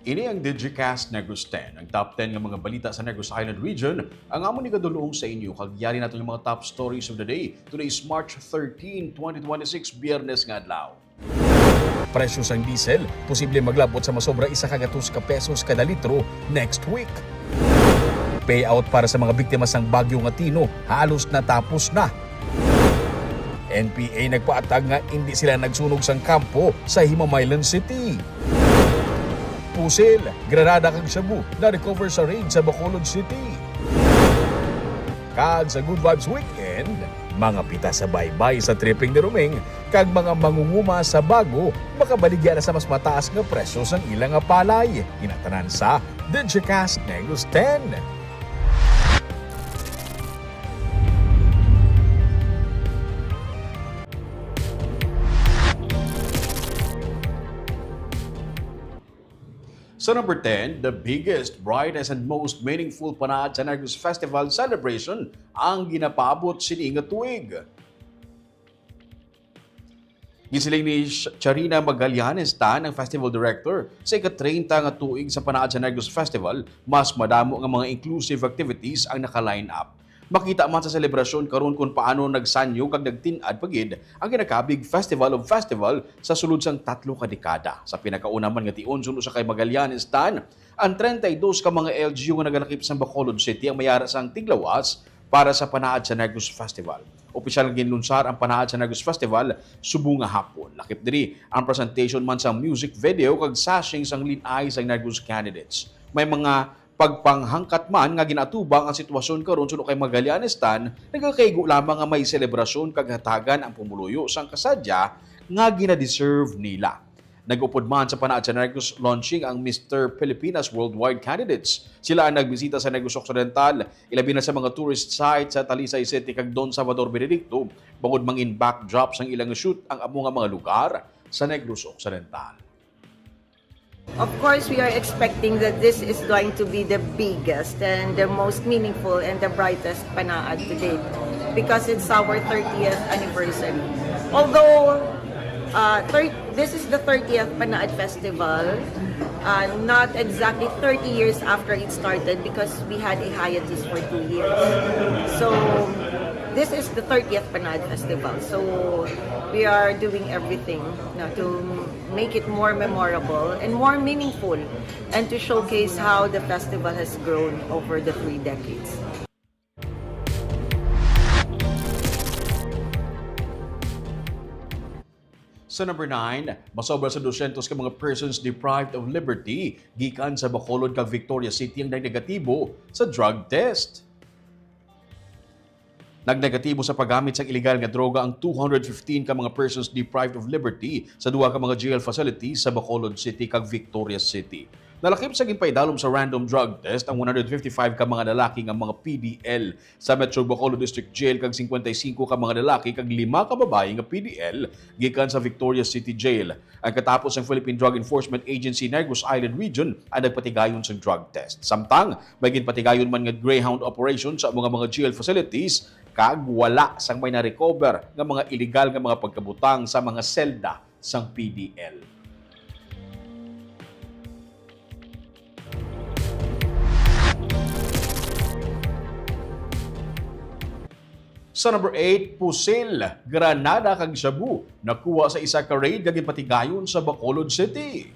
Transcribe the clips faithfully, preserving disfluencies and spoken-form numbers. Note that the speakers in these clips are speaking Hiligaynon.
Ini ang Digicast Negros ten, ang top ten nga mga balita sa Negros Island Region, ang amon igadulong sa inyo. Kag yari nato yung mga top stories of the day. Today is March thirteen, twenty twenty-six, Biyernes nga adlaw. Presyo sang diesel posible maglabot sa masobra isa ka gatos ka pesos kada litro next week. Payout para sa mga biktima sang Bagyo nga Tino halos natapos na. N P A nagpaatag nga indi sila nagsunog sang kampo sa Himamaylan City. Pusil, granada kag shabu na-recover sa raid sa Bacolod City. Kag sa Good Vibes Weekend, mga pita sa baybay sa tripping ni Roming kag mga mangunguma sa Bago makabaligya na sa mas mataas nga presyo sang ila nga palay. Ina tanan sa Digicast Negros ten. Sa number ten, the biggest, brightest, and most meaningful Panaad sa Negros Festival celebration ang ginapaabot sini nga tuig. Gisiling ni Sh-, Charina Magallanes Tan, ang festival director, sa ika-treinta nga tuig sa Panaad sa Negros Festival, mas madamo nga mga inclusive activities ang naka-line up. Makita man sa selebrasyon karon kung paano nagsanyo kag nagtin-ad pa gid ang ginakabig Festival of Festival sa sulod sang tatlo ka dekada. Sa pinakauna man nga tion, suno sa kay Magallanes Tan, ang treinta y dos ka mga L G U nga nagalakip sa Bacolod City ang mayara sang tiglawas para sa Panaad sa Negros Festival. Opisyal nga ginlunsar ang Panaad sa Negros Festival subong nga hapon. Lakip diri ang presentation man sang music video kag sashing sang Lead Eye sang Negros candidates. May mga pagpanghangkat man nga ginaatubang ang sitwasyon karon suno kay Magallanes Tan, nagakaigo lamang nga may selebrasyon kag hatagan ang pumuluyo sang kasadya nga ginadeserve nila. Nag-upod man sa Panaad sa Negros launching ang Mister Pilipinas Worldwide candidates. Sila ang nagbisita sa Negros Occidental, ilabi na sa mga tourist site sa Talisay City kag Don Salvador Benedicto, bangod mangin backdrop sang ilang shoot ang amo nga mga lugar sa Negros Occidental. Of course, we are expecting that this is going to be the biggest and the most meaningful and the brightest Panaad to date because it's our thirtieth anniversary. Although, uh, thir-, this is the thirtieth Panaad Festival, uh, not exactly thirty years after it started because we had a hiatus for two years. So, this is the thirtieth Panaad Festival. So, we are doing everything, you know, to make it more memorable and more meaningful, and to showcase how the festival has grown over the three decades. Sa number nine, masobra sa dosyentos ka mga persons deprived of liberty gikan sa Bacolod kag Victoria City ang nagnegatibo sa drug test. Nagnegatibo sa paggamit sang iligal nga droga ang two hundred fifteen ka mga persons deprived of liberty sa duha ka mga jail facilities sa Bacolod City kag Victoria City. Nalakip sa ginpaidalom sa random drug test ang one hundred fifty-five ka mga lalaki nga mga P D L sa Metro Bacolod District Jail kag singkwenta y singko ka mga lalaki kag lima ka babayi nga P D L gikan sa Victoria City Jail. Ang katapos sang Philippine Drug Enforcement Agency Negros Island Region ang nagpatigayon sang drug test. Samtang may ginpatigayon man nga greyhound operation sa mga mga jail facilities, kag wala sang may na-recover nga mga iligal nga mga pagkabutang sa mga selda sang P D L. Sa number eight, pusil, granada kag shabu nakuha sa isa ka raid nga ginpatigayon sa Bacolod City.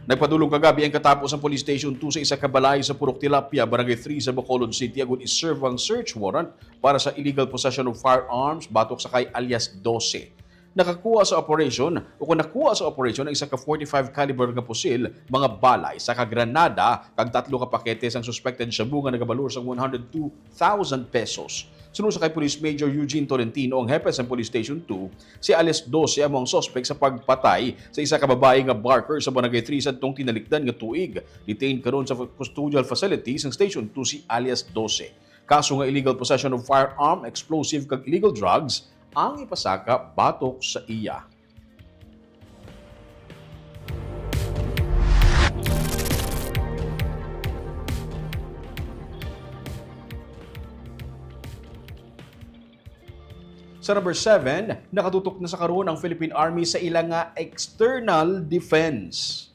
Nagpadulong kagabi ang katapos ang Police Station two sa isa ka balay sa Purok Tilapia, Barangay three sa Bacolod City, agud i-serve ang search warrant para sa illegal possession of firearms batok sa kay alias Dose. Nakakuha sa operation, o kung nakuha sa operation, ang isa ka forty-five caliber nga pusil, mga bala, isa ka granada, kag tatlo ka pakete sang suspected shabu nga nagabalor sang one hundred two thousand pesos. Suno sa kay Police Major Eugene Tolentino, ang hepe sang Police Station two, si alias Dose amo ang suspek sa pagpatay sa isa ka babayi nga barker sa Barangay three sadtong tinalikdan nga tuig. Detained karon sa custodial facility sang Station two si alias Dose. Kaso nga illegal possession of firearm, explosive, kag illegal drugs ang ipasaka batok sa iya. Sa number seven, nakatutok na sa karon ang Philippine Army sa ila nga external defense.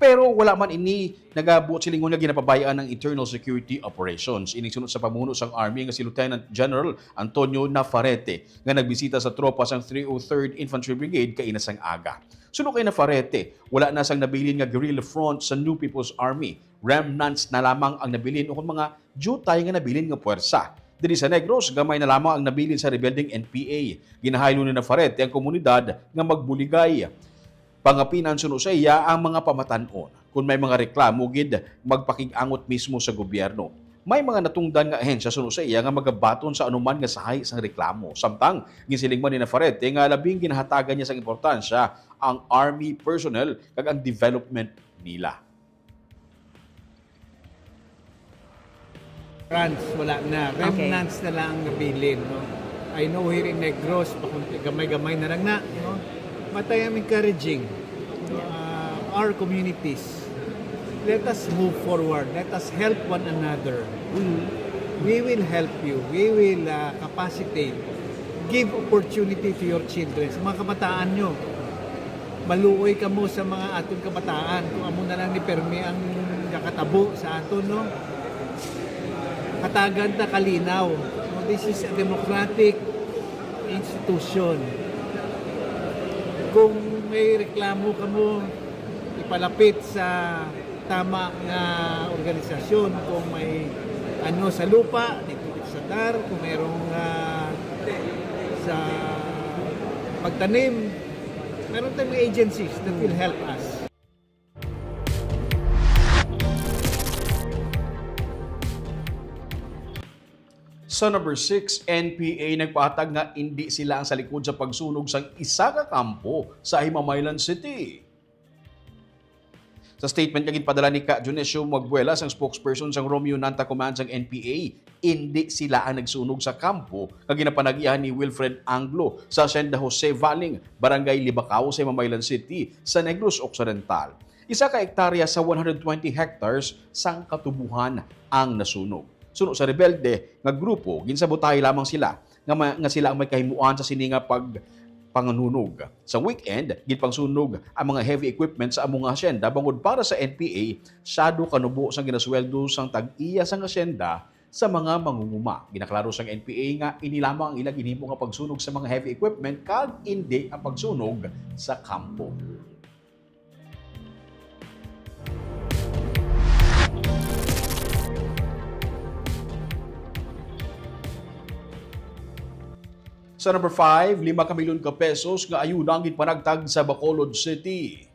Pero wala man ini nagabuot silingon nga ginapabay-an ang internal security operations. Ining sunod sa pamuno sang Army nga si Lieutenant General Antonio Nafarete, nga nagbisita sa tropa sang three oh third Infantry Brigade kaina sang aga. Suno kay Nafarete, wala na sang nabilin nga guerrilla front sa New People's Army. Remnants na lamang ang nabilin ukon mga diutay nga nabilin nga puwersa. Diri sa Negros, gamay na lamang ang nabilin sa rebeldeng N P A. Ginahaylo ni Nafarete ang komunidad nga magbuligay. Pangapinan suno sa iya ang mga pamatan-on. Kon may mga reklamo gid, magpakig-angot mismo sa gobyerno. May mga natungdan nga ahensya suno sa iya nga magabaton sa anuman nga sahi sang reklamo. Samtang, ginsiling man ni Nafarete nga labing ginahatagan niya sang importansya ang army personnel kag ang development nila. Rans, wala na. Okay. Remnants na lang ang nabilin, no? I know here in Negros, pakunti, gamay-gamay na lang na, no? But I am encouraging, uh, our communities. Let us move forward. Let us help one another. We will help you. We will, uh, capacitate. Give opportunity to your children. Sa mga kabataan nyo, maluoy kamo sa mga aton kabataan, kung amo na lang ni permi ang nakatabo sa aton, no? Hatagan ta kalinaw. No, this is a democratic institution. Kung may reklamo kamo, ipalapit sa tama nga organisasyon. Kung may ano sa lupa, dito sa dar, kung merong, ah, sa pagtanim, meron tayong mga agencies that will help us. Sa number six, N P A nagpahatag nga indi sila ang sa likod sa pagsunog sang isa ka kampo sa Himamaylan City. Sa statement nga ginpadala ni Ka Dionisio Magbuela, sang spokesperson sang Romeo Nanta Command sang N P A, indi sila ang nagsunog sa kampo nga ginapanagihan ni Wilfred Anglo sa Hacienda Jose Valing, Barangay Libacao sa Himamaylan City sa Negros Occidental. Isa ka hektarya sa one hundred twenty hectares sang katubohan ang nasunog. Suno sa rebelde nga grupo, ginsabotahe lamang sila nga ma-, nga sila ang may kahimuan sa sini nga pag-, panganunog. Sa weekend, ginpangsunog ang mga heavy equipment sa amo nga hacienda bangod para sa N P A, siyado ka nubo sang ginasweldo sang tag-iya sang hacienda sa mga mangunguma. Ginaklaro sang N P A nga ini lamang ang ila ginhimo nga pagsunog sa mga heavy equipment kag indi ang pagsunog sa kampo. Sa number five, lima ka milyon ka pesos nga ayuda ang ginpanagtag sa Bacolod City.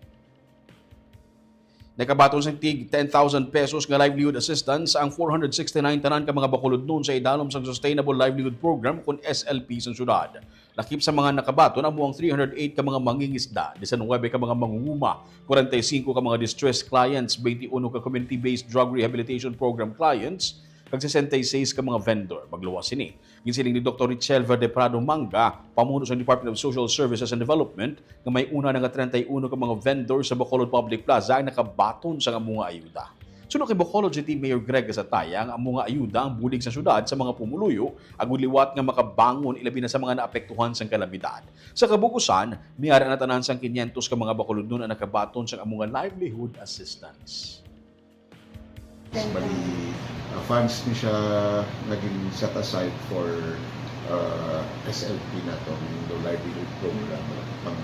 Nakabaton sing tig ten thousand pesos nga livelihood assistance ang four hundred sixty-nine tanan ka mga Bacolodnon sa idalom sang Sustainable Livelihood Program, kun S L P, sang syudad. Lakip sa mga nakabaton amo ang three hundred eight ka mga mangingisda, diecinuebe ka mga mangunguma, kwarenta y singko ka mga distressed clients, twenty-uno ka community-based drug rehabilitation program clients, kag sesenta y seis ka mga vendor. Magluwas sini, ginsiling ni Doktor Richel Verde Prado Manga, pamuno sa Department of Social Services and Development, nga may una na nga treinta y uno ka mga vendor sa Bacolod Public Plaza ang nakabaton sang amo nga ayuda. Suno kay Bacolod City Mayor Greg Gatazataya, ang amo nga ayuda ang bulig sa syudad sa mga pumuluyo, agud liwat nga makabangon, ilabi na sa mga naapektuhan sang kalamidad. Sa kabug-usan, may ara na tanan sang quinientos ka mga Bacolodnon ang nakabaton sang amo nga livelihood assistance. Bali, uh, funds ni siya naging set aside for, uh, S L P nato, yung livelihood program, pang,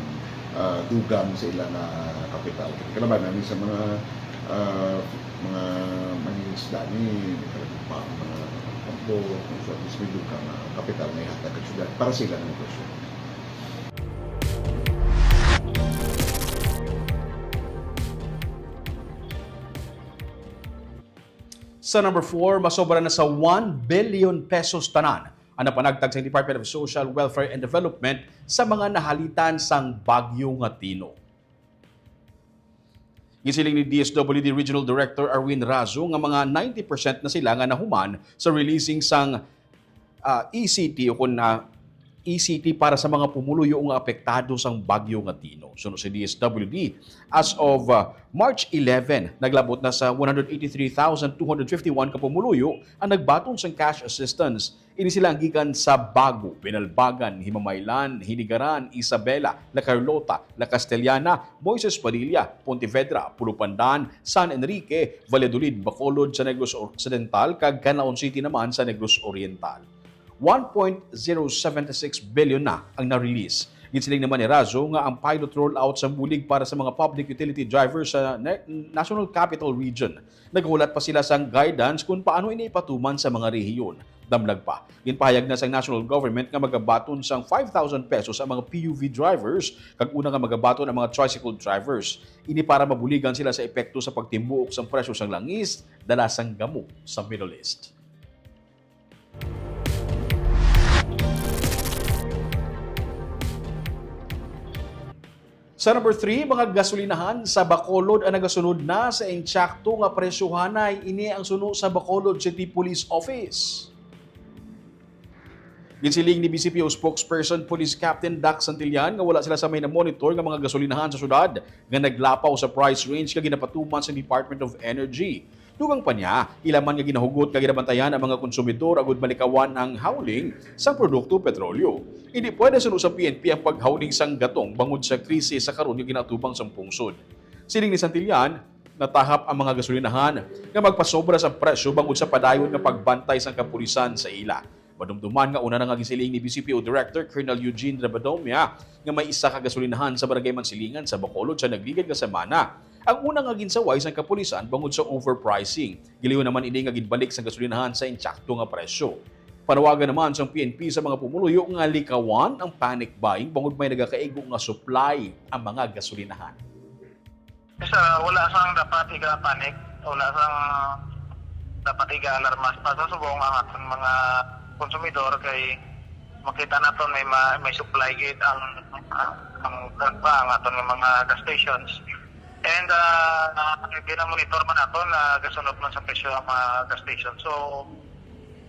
uh, dugang sa ila nga kapital. Kalabanan ni sa mga, uh, mga mangingisda ni, may talagang pa ang mga kampo, kung sa, at least may dugang nga kapital na ihatag ang syudad para sa ilang negosyo. Sa number four, masobra na sa one billion pesos tanan ang napanagtag sa Department of Social Welfare and Development sa mga nahalitan sang Bagyo nga Tino. Gisiling ni D S W D Regional Director Arwin Razo nga mga ninety percent na sila nga nahuman sa releasing sang, ah, E C T o kun, ah, E C T para sa mga pumuluyo nga apektado sang Bagyo nga Tino. Suno sa D S W D, as of, ah, March eleven, naglabot na sa one hundred eighty-three thousand two hundred fifty-one ka pumuluyo ang nagbaton sang cash assistance. Ini sila ang gikan sa Bago, Binalbagan, Himamaylan, Hinigaran, Isabela, La Carlota, La Castellana, Moises Padilla, Pontevedra, Pulupandan, San Enrique, Valladolid, Bacolod sa Negros Occidental, kag Canlaon City naman sa Negros Oriental. One point zero seven six billion na ang na-release. Ginsiling naman ni Razo nga ang pilot rollout sa bulig para sa mga public utility drivers sa Ne-, National Capital Region. Naghulat pa sila sang guidance kung paano ini ipatuman sa mga rehiyon. Damlag pa, ginpahayag na sang national government nga magabaton sang five thousand pesos ang mga P U V drivers, kag una nga magabaton ang mga tricycle drivers. Ini para mabuligan sila sa epekto sa pagtimbuok sang presyo sang langis dala sang gamo sa Middle East. Sa number three, mga gasolinahan sa Bacolod ang nagasunod na sa insakto nga presyohanay. Ini ang suno sa Bacolod City Police Office. Ginsiling ni V C P O spokesperson Police Captain Dax Santillan nga wala sila sa may na-monitor nga mga gasolinahan sa syudad nga naglapaw sa price range nga ginapatuman sa Department of Energy. Dugang pa niya, ila man nga ginahugot nga ginabantayan ang mga konsumidor agud malikawan ang hauling sang produkto petrolyo. Hindi pwede suno sa P N P ang paghauling sang gatong bangod sa krisis sa karon nga ginaatubang sang pungsod. Siling ni Santillan, natahap ang mga gasolinahan nga magpasobra sa presyo bangod sa padayon nga pagbantay sang kapulisan sa ila. Madumduman nga una na nga gisiling ni V C P O Director Colonel Eugene Rabadomia nga may isa ka gasolinahan sa Barangay Mansilingan sa Bacolod sa nagligad nga semana ang una nga ginsaway sang kapulisan bangod sa overpricing. Gilayon naman ini nga ginbalik sang gasolinahan sa insakto nga presyo. Panawagan naman sang P N P sa mga pumuluyo nga likawan ang panic buying bangod may nagakaigo nga supply ang mga gasolinahan. Sa wala sang dapat iga-panic, wala sang dapat iga-alarma sa subong ang aton mga konsumidor kay makita naton may ma-, may supply gid ang, ang, ang, ang aton nga mga gas stations. And, ah, ah, gina-monitor man naton na gasunod man sa presyo ang mga gas station. So,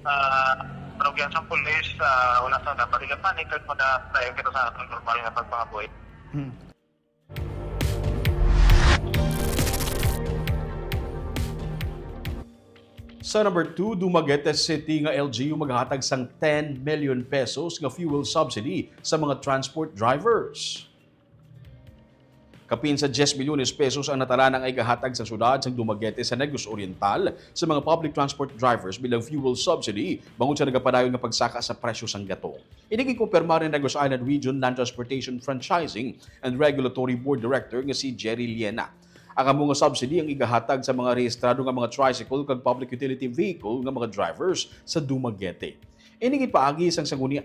ah, parugyan sa pulis, ah, wala sa dapat iga-panic kag magadayon kita sa aton normal nga pagpangabuhi. Hmm. Sa number two, Dumaguete City nga L G U maghatag sang ten million pesos nga fuel subsidy sa mga transport drivers. Kapin sa diyes milyones pesos ang natalana nga igahatag sa syudad sang Dumaguete sa Negros Oriental sa mga public transport drivers bilang fuel subsidy bangod sa nagapadayon nga pagsaka sa presyo sang gatong. Ini ginkumpirma ni Negros Island Region Land Transportation Franchising and Regulatory Board Director nga si Jerry Liena. Ang amo nga subsidy ang igahatag sa mga rehistrado nga mga tricycle kag public utility vehicle nga mga drivers sa Dumaguete. Ini ginpaagi sang sangguni-,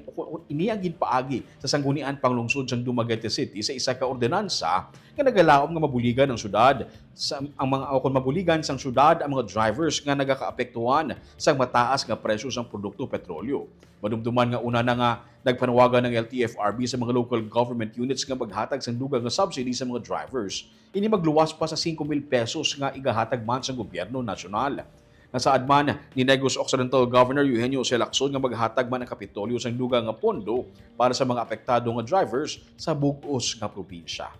ini ang ginpaagi sa Sangguniang Panglungsod sang Dumaguete City sa isa ka ordinansa nga nagalaom nga mabuligan ang syudad sa, ang mga, o kon mabuligan sang syudad ang mga drivers nga nagakaapektuhan sang mataas nga presyo sang produkto petrolyo. Madumduman nga una na nga nagpanawagan ang L T F R B sa mga local government units nga maghatag sang dugang nga subsidy sa mga drivers. Ini magluwas pa sa singko mil pesos nga igahatag man sang gobyerno nasyonal. Nasaad man ni Negros Occidental Governor Eugenio C. Lacson nga maghatag man ang Kapitolyo sang dugang nga pondo para sa mga apektado nga drivers sa bug-os nga probinsya.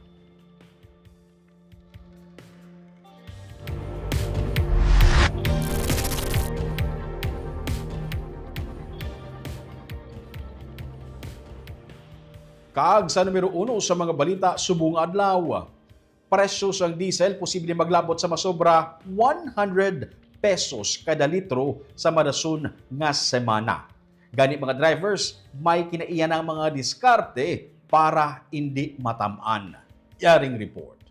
Kag sa numero uno sa mga balita subong adlaw, presyo sang diesel posible maglabot sa masobra one hundred pesos kada litro sa madason nga semana. Gani, mga drivers, may kinaiya ang mga diskarte para indi matam-an. Yaring report.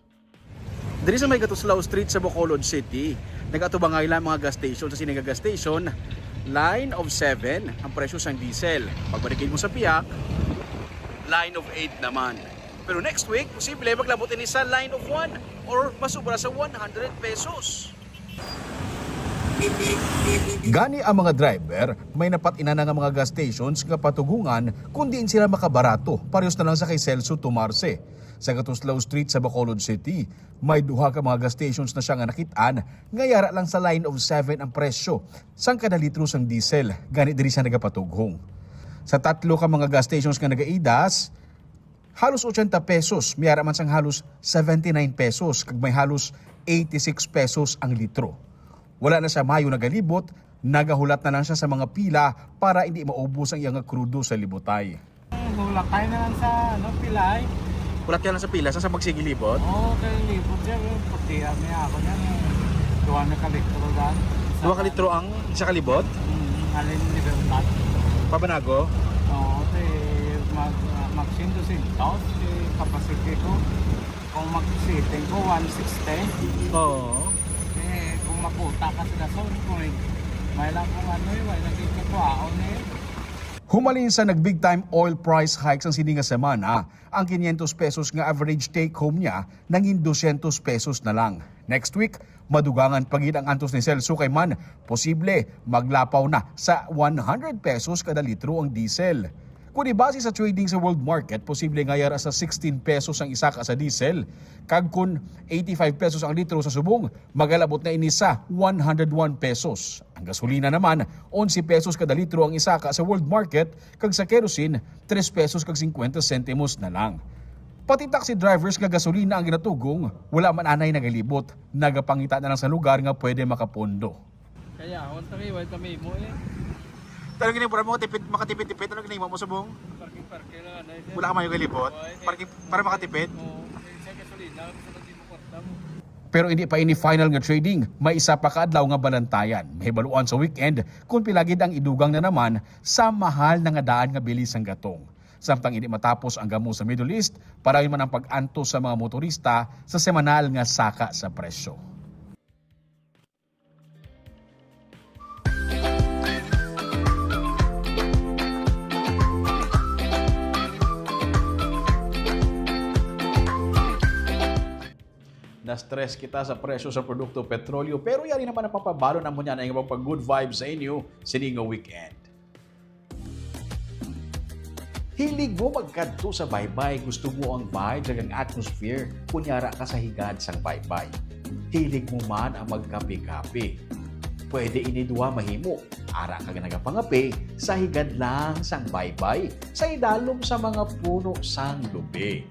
Diri sa may Gatuslao Street sa Bacolod City, nag-atubangay lang mga gas station. Sa sini nga gas station, line of seven ang presyo sang diesel. Pagbalik mo sa piyak, line of eight naman. Pero next week, posible maglabot ini sa line of one or masubra sa one hundred pesos. Gani ang mga driver, may napat ina na nga mga gas stations nga patugungan kung diin sila makabarato, parehas na lang sa kay Celso Tomarse. Sa Gatuslao Street sa Bacolod City, may duha ka mga gas stations na siya nga nakit-an nga yara lang sa line of seven ang presyo sang kada litro sang diesel, gani diri siya nagapatughong. Sa tatlo ka mga gas stations nga nagaidas, halos ochenta pesos, may ara man sang halos seventy-nine pesos, kag may halos eighty-six pesos ang litro. Wala na siya mayo nagalibot, nagahulat na lang siya sa mga pila para hindi maubos ang iyang krudo sa libotay. Hulakay na lang sa, ano, pilay. Hulat ka lang sa pila, sa, sa magsigilibot? Oo, kay libot siya, eh. Pati, ah, may ako niya, eh. Duha na ka litro dan. Duha ka litro ang isa ka libot? Mm, alin, Libertad. Pabanago? Oo, kay mag-, ah, mag-sing, dosyentos, eh, capacity ko. Kung mag-sitting ko, one sixty. Oo. Eh, kung makuta ka sa gasol, kung may lang kung ano, eh, may nagkikatuaon, eh. Humalin sa nag-big time oil price hike sang sini nga semana, ang quinientos pesos nga average take-home niya nangin dosyentos pesos na lang. Next week, madugangan pa gid ang antos ni Celso, kay man posible maglapaw na sa one hundred pesos kada litro ang diesel. Kung ibase sa trading sa world market, posible nga yara sa sixteen pesos ang isaka sa diesel, kag kun eighty-five pesos ang litro sa subong, magalabot na ini sa one hundred one pesos. Ang gasolina naman, onse pesos kada litro ang isaka sa world market, kag sa kerosene, tres pesos kag singkwenta sentimos na lang. Pati taxi drivers nga gasolina ang ginatugong, wala man anay nagalibot, nagapangita na lang sa lugar nga pwede makapondo. Kaya, wala ta kay, wala ta may imo, eh. Talaga ni, para makatipid, makatipid-tipid, ano ginahimo mo subong? Parking, parking lang, ano, eh. Wala ka mayo galibot? Oo, eh, Parking, eh, para makatipid? Oo, eh, sa gasolina, sa pag-, Pero hindi pa ini final nga trading, may isa pa ka adlaw nga balantayan. Mahibaluan sa weekend kung pila gid ang idugang na naman sa mahal na nga daan nga bili sang gatong. Samtang hindi matapos ang gamo sa Middle East, padayon man ang pag-antos sa mga motorista sa semanal nga saka sa presyo. Na-stress kita sa presyo sa produkto petrolyo, pero yari naman ang papabalo namo niya na yung pag-good vibes sa inyo sini nga weekend. Hilig mo magkadto sa baybay? Gusto mo ang vibe kag ang atmosphere? Kunyara ka sa higad sang baybay. Hilig mo man ang magkape-kape? Pwede ini duha mahimo. Ara ka nagapangape sa higad lang sang baybay, sa idalom sa mga puno sang lubi.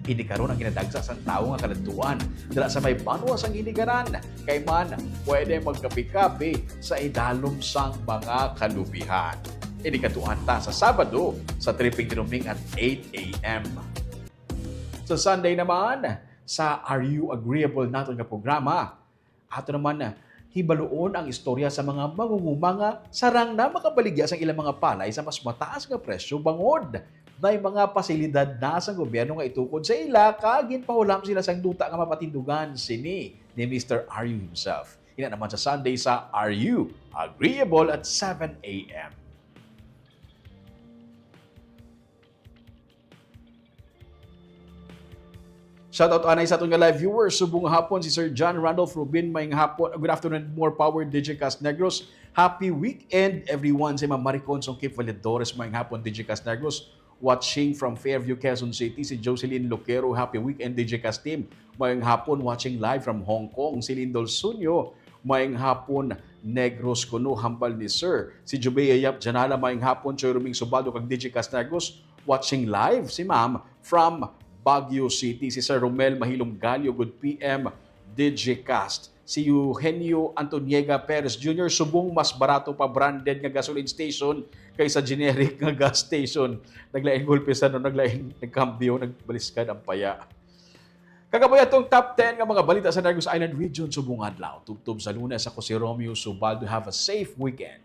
Ini karon ang ginadagsa sang tawo nga kaladtuan dira sa may banwa sang Inigaran, kay man pwede magkape-kape sa idalom sang mga kalubihan. Ini kadtuan ta sa Sabado sa Tripping Ruming at eight a.m. Sa Sunday naman, sa Are You Agreeable naton nga programa, ato naman, ah, hibaluon ang istorya sa mga mangunguma nga sarang na makabaligya sang ilang mga palay sa mas mataas nga presyo bangod may mga pasilidad na sang gobyerno nga itukod sa ila, kag ginpahulam sila sang duta nga mapatindugan sini ni Mister Aryu himself. Ina naman sa Sunday sa Are You Agreeable at seven a.m. Shout out anay sa aton nga live viewers. Subong nga hapon si Sir John Randolph Rubin, maayong hapon. Good afternoon, more power, Digicast Negros. Happy weekend, everyone. Si Ma'am Maricon Songkip Valedores, maayong hapon, Digicast Negros. Watching from Fairview, Quezon City, si Jocelyn Loquero. Happy weekend, Digicast team. Maayong hapon, watching live from Hong Kong, si Lindol Sunyo. Maayong hapon, Negros kuno, hambal ni Sir. Si Jubea Yap Janala, maayong hapon, Choy Ruming Subaldo kag Digicast Negros. Watching live si Ma'am from Baguio City. Si Sir Romel Mahilong Galio, good P M, Digicast. Si Eugenio Antoniega Perez Junior, subong mas barato pa branded nga gasoline station kaysa generic nga gas station. Naglain gulpisan, no? Naglain, nagkambyo, nagbaliskad ang paya. Kag amo atong top ten nga mga balita sa Negros Island Region subong adlaw. Tubtob sa Lunes, ako si Romeo Subaldo. Have a safe weekend.